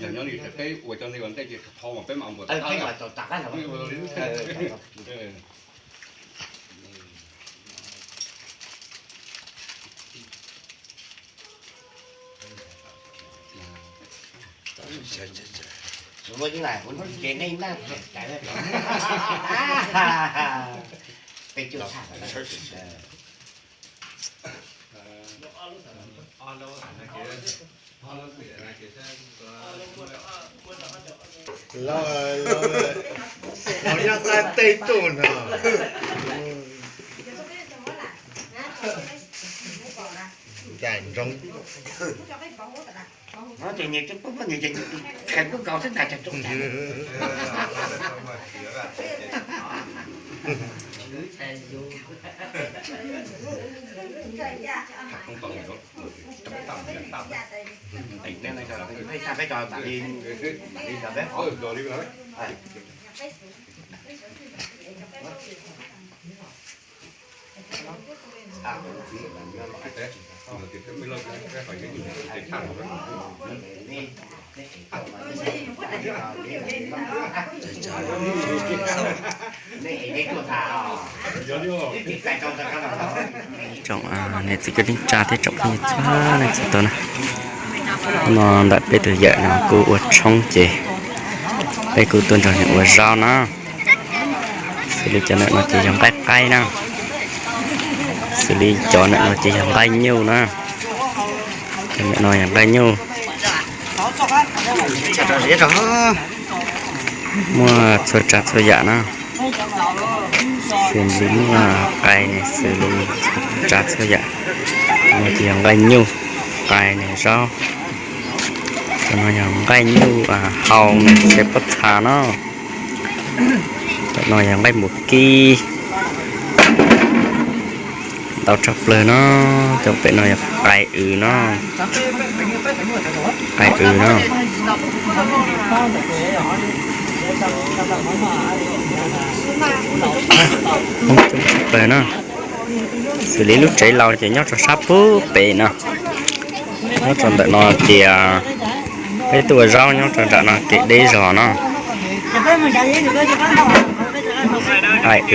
Yog nyob li peb ua cov ntej ua ntej ces thov mas peb mam npuas tom qab. Los, los, los nyob tab tej tuaj no. Ncaim nroo. Tsoom niam txiv kwv tij neej tsa thiab tsoom phooj ywg txhua leej txhua tus na, no ntawm peb tus yawm no kuj ua tshoob ces peb kuj tuaj nrog nws ua zaub na. Xws li cov ntawm no ces yog nqaij qaib na. Xws li cov ntawm no ces yog nqaij nyuj na. Cov ntawm no yog nqaij nyuj. Muaj txhua tsav txhua yam na. Xws li muaj qais ne, xws li txhua tsav txhua yam. No ces yog nqaij nyuj, qais ne, zaub. Cov no yog nqaij nyuj hau ne, tsev pob txha no. Cov no yog nqaij npua kib. Ntau tshaj plaws no. Cov pem no yog qais w no. Qais w no. Coob tshaj plaws na. Xws li lub tsev laus ces nyob rau sab pub pem no. Nyob rau ntawm no ces peb tuaj ua zaub nyob rau nram no kev deb zog no. Qais w.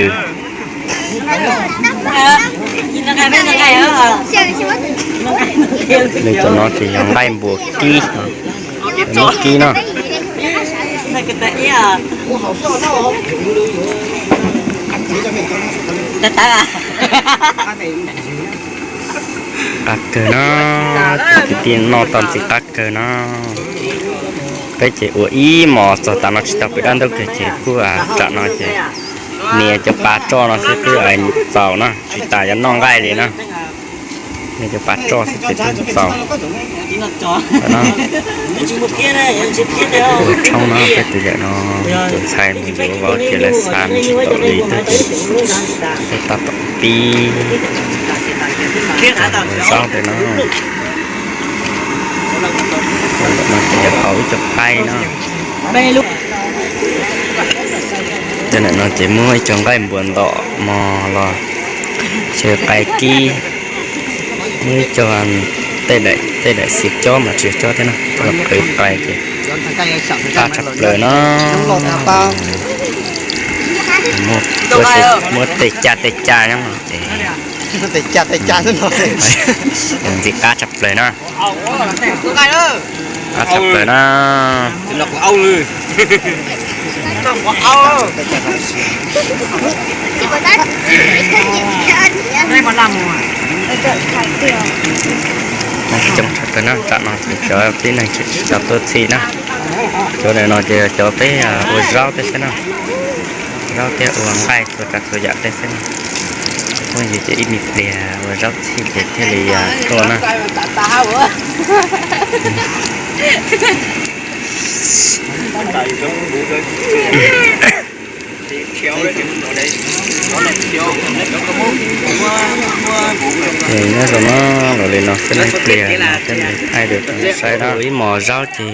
Li cov no ces yog nqaij npua kib, npua kib no. Qab kawg no, cov kwv tij noj tau ntxiv qab kawg no. Peb ces ua ib hmos txog tas no tsis tau pw dab ntub kiag ces kuj ram no ces nias cov pas tso no xwb twb txaus na, tsis tas yuav noj nqaij li na. Nias cov pas tso xwb ces twb txaus. Ua tshoob no peb tus yawm no, tus ntxhais mus yuav vauv ces lawv xa tsis tau li twb ces tab tom pib ua zaub tej no. Cov ntawm no ces yog hau ib co qaib no. Cov ntawm no ces muab ib co nqaij npua ntom mog los, ces qais kib, muab ib co tej daim xwb cob mas tsis yog cob thiab na, coj los qhwv qais ces qab tshaj plaws no. Muab tej ca tej ca nyob ces ntxiv qab tshaj plaws na. Qab tshaj plaws na. Coob tshaj plaws na, tam no ces cov tib neeg tsis tau tuaj txhij na. Cov ntawm no ces yog cov peb ua zaub tej xwb na. Zaub thiab ua nqaij txhua tsav txhua yam tej xwb na. Phooj ywg ces ib me pliag ua zaub txhij ces thiaj li tuaj na. Ces nyob zoo no los li no xwb, ib pliag thiaj li thaij rau nej saib na. Ua ib hmos zaub ces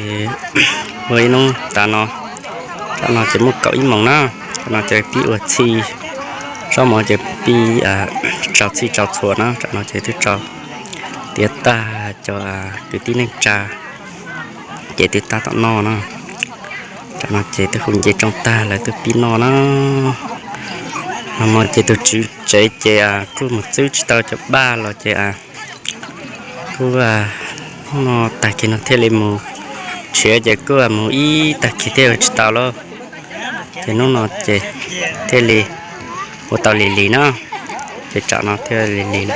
ua ib hnub tas no, tam no ces muaj kaum ib moos na. No ces pib ua txhij, zaub mov ces pib tsaus txhij tsaus txhua na. Tam no ces twb tsaus tiav tag, cov kwv tij neej tsa ces twb tab tom noj na. Tam no ces twb hu nce tsoo tag lawv twb pib noj na. Nag hmo ces tus tswv tsev ces kuj mus txwb tsis tau cov paj los ces kuj hnub no tag kis no thiaj li mus tshiav ces kuj mus ib tag kis thiaj ua tsis tau lauj. Ces hnub no ces thiaj li ua tau lig lig na, ces tsam no thiaj lig lig.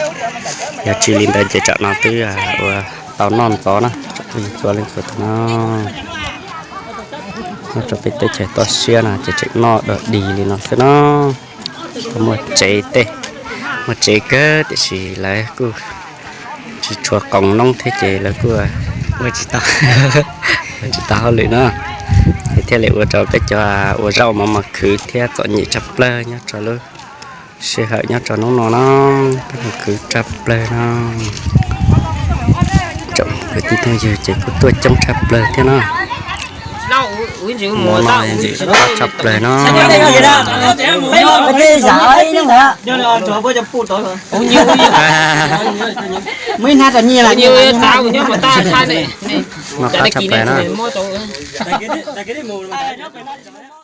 Yog tsis li ntawd ces tsam no twb ua tau noj ntxov na, tsoom phooj ywg txhua leej txhua tus no. Nyob rau peb teb chaws toj siab no ces tseem noj dog dig li no xwb no. Muaj tsev tej, muaj tsev kawg tiam sis lawv kuj tsis tshua qoos noob thiab ces lawv kuj ua tsis tau, ua tsis tau hauj lwm na. Ces thiaj li ua rau peb cov ua zaub mov mos khwv thiab txom nyem tshaj plaws nyob rau lub sij hawm nyob rau hnub no na, peb mos khwv tshaj plaws no. Tsoom kwv tij phooj ywg ces kuj tuaj coob tshaj plaws thiab na. Hnub no ntxim qab tshaj plaws no. Noj qab tshaj plaws na.